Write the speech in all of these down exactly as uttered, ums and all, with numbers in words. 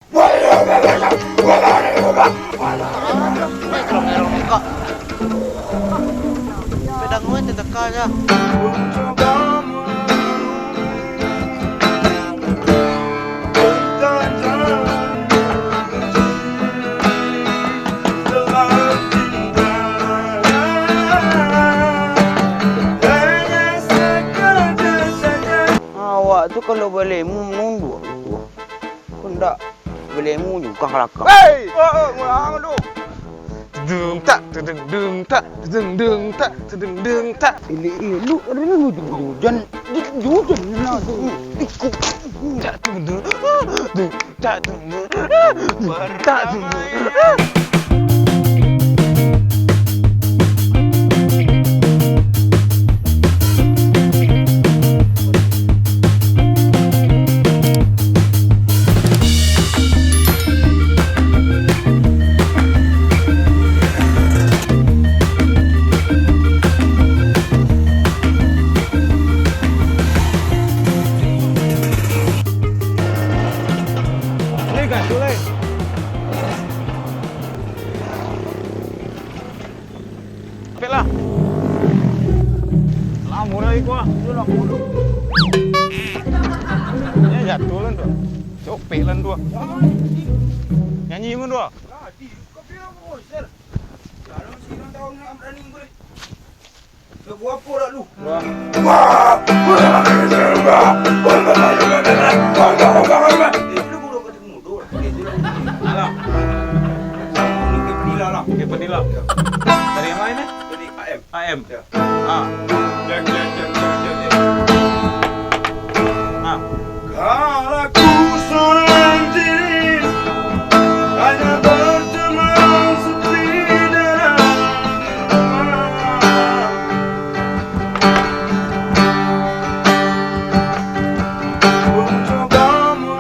Pedang gue teteka aja. Awak tu kalau balemu mundur tu. Kok ndak balemu juo ka balakang. Hei! Oh, oh, ulang tu. Dung tak, dung, dung tak, dung, dung tak, dung, dung tak. Elok-elok, ada ni hujan. Hujan lah tu. Ikut. Tak, dung, dung. Dung tak, dung, dung. Dung tak, dung, dung. Capek lah. Lamo lah iko ah. Yo, jatuah lah tu. Copek lah tu. Nyanyi pun tu. Alah. Oke, padilah. Dari yang lain, eh? Dari A M. A M. Ya. Ah. Cek, cek, cek, cek, cek, cek. Ah. Kalau ku seorang diri, hanya berteman sepi dalam malam. Untuk kamu, untuk kamu.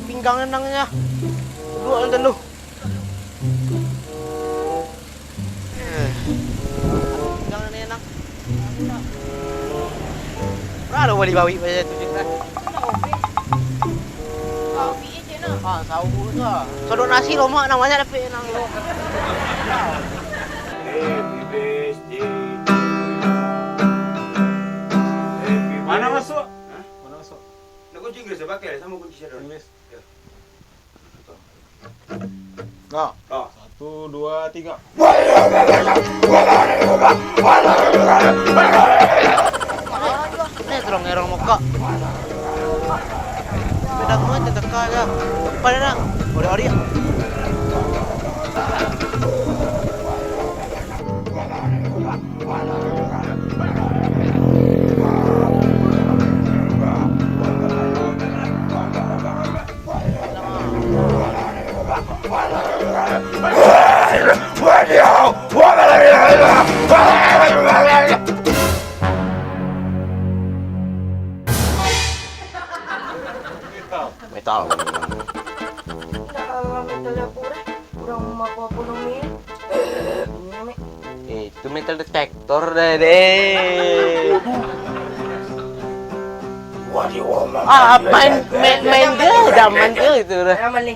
Pinggang enangnyo. Duduak nan telu. Eh. Pinggang ni enang. Ado bali bawik macam tu juo. Ah, sawo tu ah. Sodok nasi lomak nang banyak dapek nang tu. Mano masuak? Hah? Mano masuak? Nak kunci Inggris, pakai samo kunci Inggris. Ya. Nah. Nah. Satu, dua, tiga. Ni terong-erong muko. Pedang mah teteka aja. Pada nang. Ori-ori. Metal. Ndak, metal apo dah? Urang apo-apo namo ni? Ini namo. Eh, itu metal detector dah, deh. Ah, main, main, main dia zaman tu itu dah. Aman ni.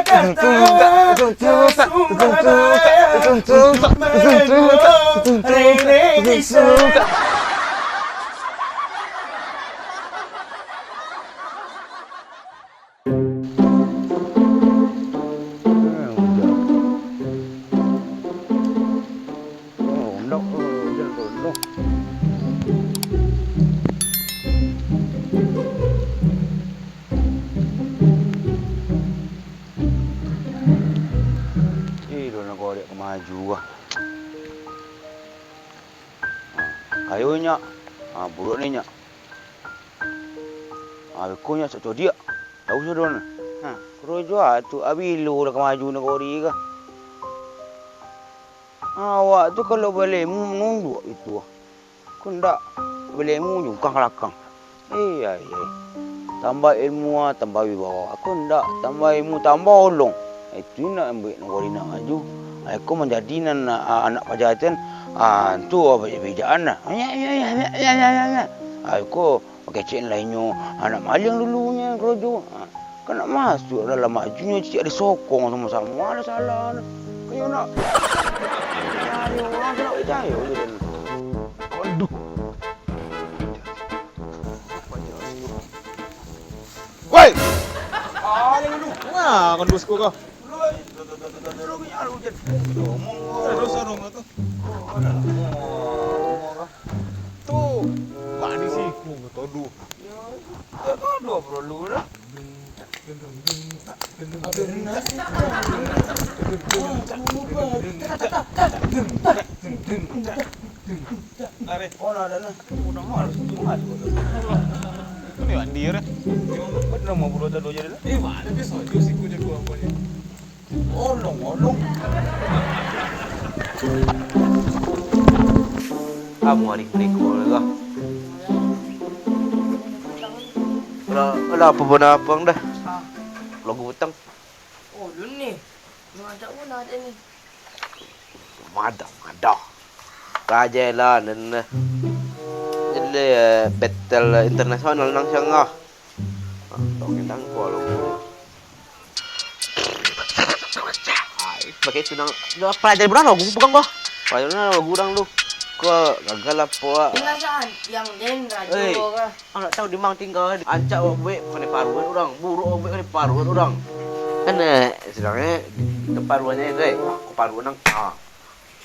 Jakarta, Tasik Malaya, Rene Isan. Eh, dah nak korek ka maju ah. Ha, kayo nyak. Ha, buruak ni nyak. Ha, beko nyak sak codiak. Tahu sudah nah. Ha, kuro jua tu, abilo dah ka maju nagori ka. Awak tu kalau balemu manunduak itu ah. Ko ndak, balemu jungkang ka lakang. Eh, ai, ai. Tambah ilmu ah, tambah wibawa. Ko ndak, tambah ilmu, tambah olong. Itu nak ambiak nagori nak maju. Ai, ko manjadi nan, ah, anak paja tu kan. Ah, tu ah, bijak-bijakan lah. Ai, ko Pakecek lainnyo, anak maliang dulunyo karajo. Ha, kan nak masuak dalam maju nyo cicak disokong samo-samo, ado salah. Kayo nak. Ayo, urang tu nak picayo je den. Aduh. Woi! Wah, kondus ko kau. Aduh, sorong tu. Tu, bani siku batodo. Yo, batodo perlu lah. Areh. Oh, lah, dah lah. Udah mah, harus tu mah. Ni mandi, Reh. Memang benar mau bulu tadi jadi lah. Eh, mana biasa je siku jago apa ni? Olong, olong. Kamu hari ini kau lah. Lah, lah apa benar apa dah? Ah. Lagu utang. Oh, lu ni. Lu ajak pun ada ni. Mada, mada. Raja lah, dan, eh, jadi, eh, battle internasional nang siang ah. Tong nang kualo. Ai, pakai tu nang, dah pelajar berang lagu pegang kau. Pelajar nang lagu urang tu. Kau gagal apa, ah? Tinggal saan, yang den raja kau kah? Anak tahu di mang tinggal, ancak awak buek, bukan paruan urang. Buruk awak buek, bukan paruan urang. Kan, eh, sedangnya di, di paruannya itu, eh. Aku paruan nang, ah.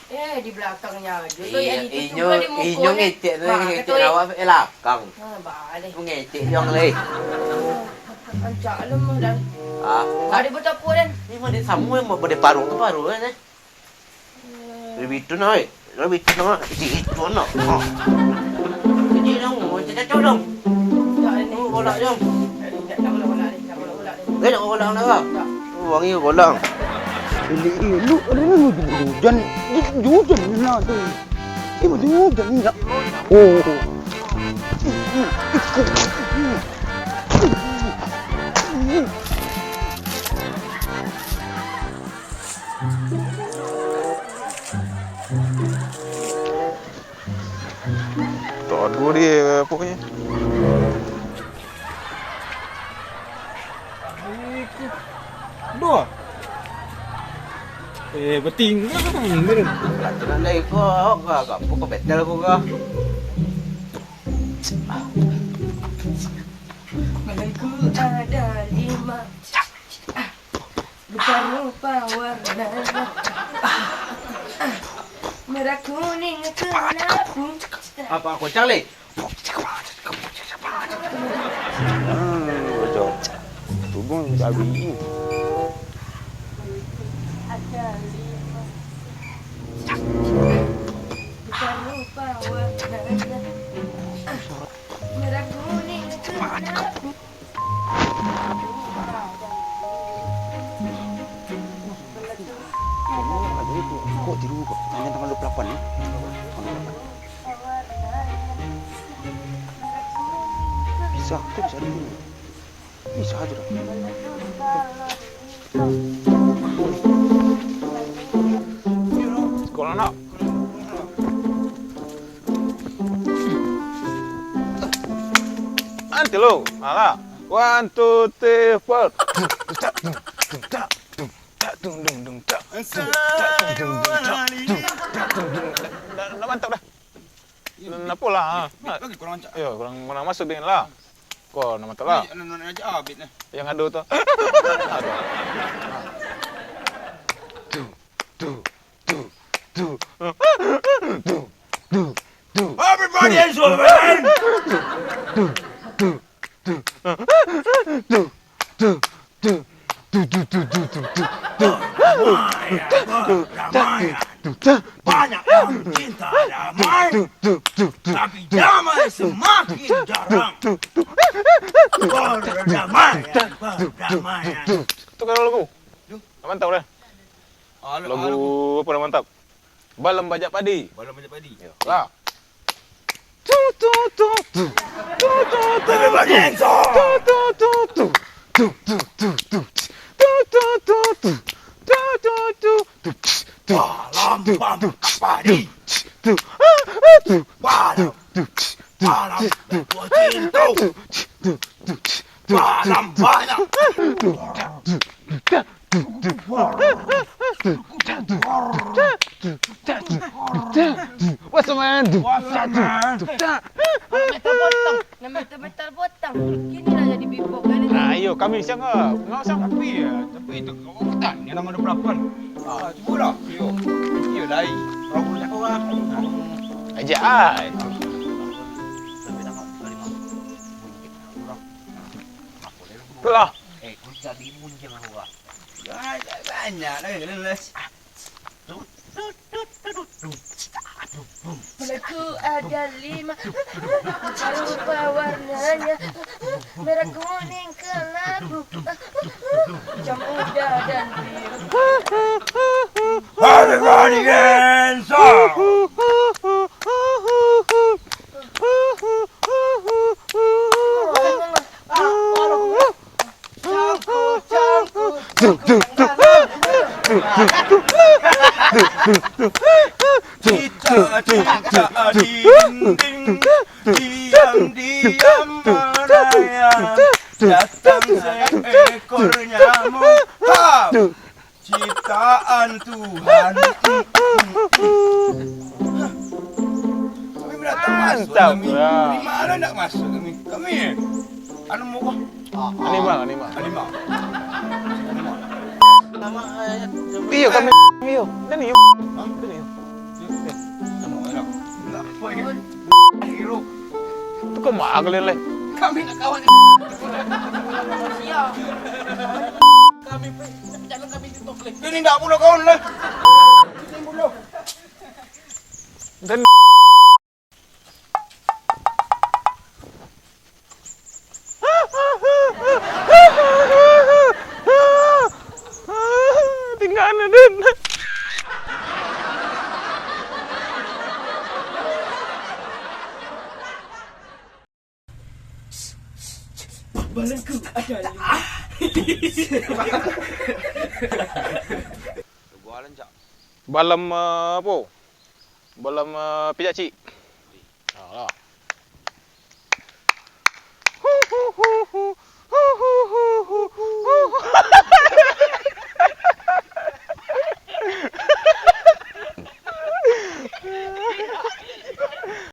Eh, di belakangnya aja. Iya, inyo, inyo ngecek tu, ngecek awak, eh, lakang. Ah, balik. Ngecek yang lain. Ancak lemah, Dan. Ah, ada buat apa, Dan? Ini mah dia sama yang mau pada paruh tu paruh kan, eh? Lebih tu nak, eh. Lebih tu nak, eh. Itu, itu nak. Ha. Ini dong, macam cacau dong. Jom. Eh, nak kolang-kolang ni, nak kolang-kolang ni. Eh, nak kolang-kolang dah, Bang? Oh, wangi kolang. Elok-elok, ada ni hujan. Hujan lah tu. Eh, macam hujan ni, nak. Oh. Tak ada dia, pokoknya. Dua. Eh, betinggal. Aturan dari kau, kau, kau, kau betel aku, kau. Balaku ada lima. Rupa-rupa warnanya. Merah, kuning, kelabu. Apa aku cari? Hmm, bocor. Tubung tak habis. Ada lima. Rupa-rupa warnanya. Merah, kuning, kelabu. Kok tiru kok? Tanya tanggal dua puluh delapan ni. Tanggal dua puluh delapan. Bisa, kita bisa dulu. Bisa aja dah. Sekolah nak. Nanti lo, malah. One, two, three, four. Dah, dah mantap dah. Nah, nah, apo lah, ha. Bagi kurang rancak. Yo, kurang, kurang masuk band lah. Ko, nah mantap lah. Ni, anu, anu aja, ah, beat ni. Yang ado tu. Ado. Tu, tu, tu, tu. Tu, tu, tu. Everybody is over. Tu, tu, tu. Tu, tu, tu. Damai, damai. Banyak yang cinta damai. Tapi damai semakin jarang. Perdamaian, perdamaian. Tu kalau lagu. Nak mantap dah. Ah, lagu, lagu apa nak mantap? Balam bajak padi. Balam bajak padi. Yo. Lah. Tu, tu, tu, tu. Tu, tu, tu, tu. Everybody hands up. Tu, tu, tu, tu. Tu, tu, tu, tu. Tu, tu, tu, tu. Balam bajak padi. Tu, ah, ah, tu. Balam. Tu, tu, tu. Balam. Tu, tu, tu. Balam banyak. Tu, tu, tu. What's up, man? What's up, man? Metal botang. Nah, metal, metal botang. Kini lah jadi bebop kan ni. Nah, iyo, kami siang ah. Ngau siang. Tapi, ya, tapi itu kau kata, ni nama ada berapan. Ah, cuba lah. Iyo. Iyo, lai. Orang boleh cakap orang. Aja ah, itu. Itulah. Eh, kau jadi bunyi orang. Banyak lah, kan, Les. Pelaku ada lima, rupa warnanya merah, kuning, kelabu, hitam, muda, dan biru. Everybody hands up! Cicak-cicak dinding, diam-diam melayang. Datang seekor nyamuk, ha! Ciptaan Tuhan. Kami datang masuk. Mantap, kami. Lah. Di mana nak masuk kami? Kami, eh? Anu mau apa? Animal, animal. Animal. Animal. Iyo, kami iyo. Dan iyo. Hah? Dan iyo. Iyo. Nama enak. Apa ini? Hero. Tu kau mah aku lele. Kami nak kawan. Siap. Kami, tapi jangan kami di tokle. Ini ndak pulo kawan lah. Ini pulo. Dan. Balengku ada lima. Balem, eh, apo? Balem, eh, pijak cik. Alah. Hu, hu, hu, hu.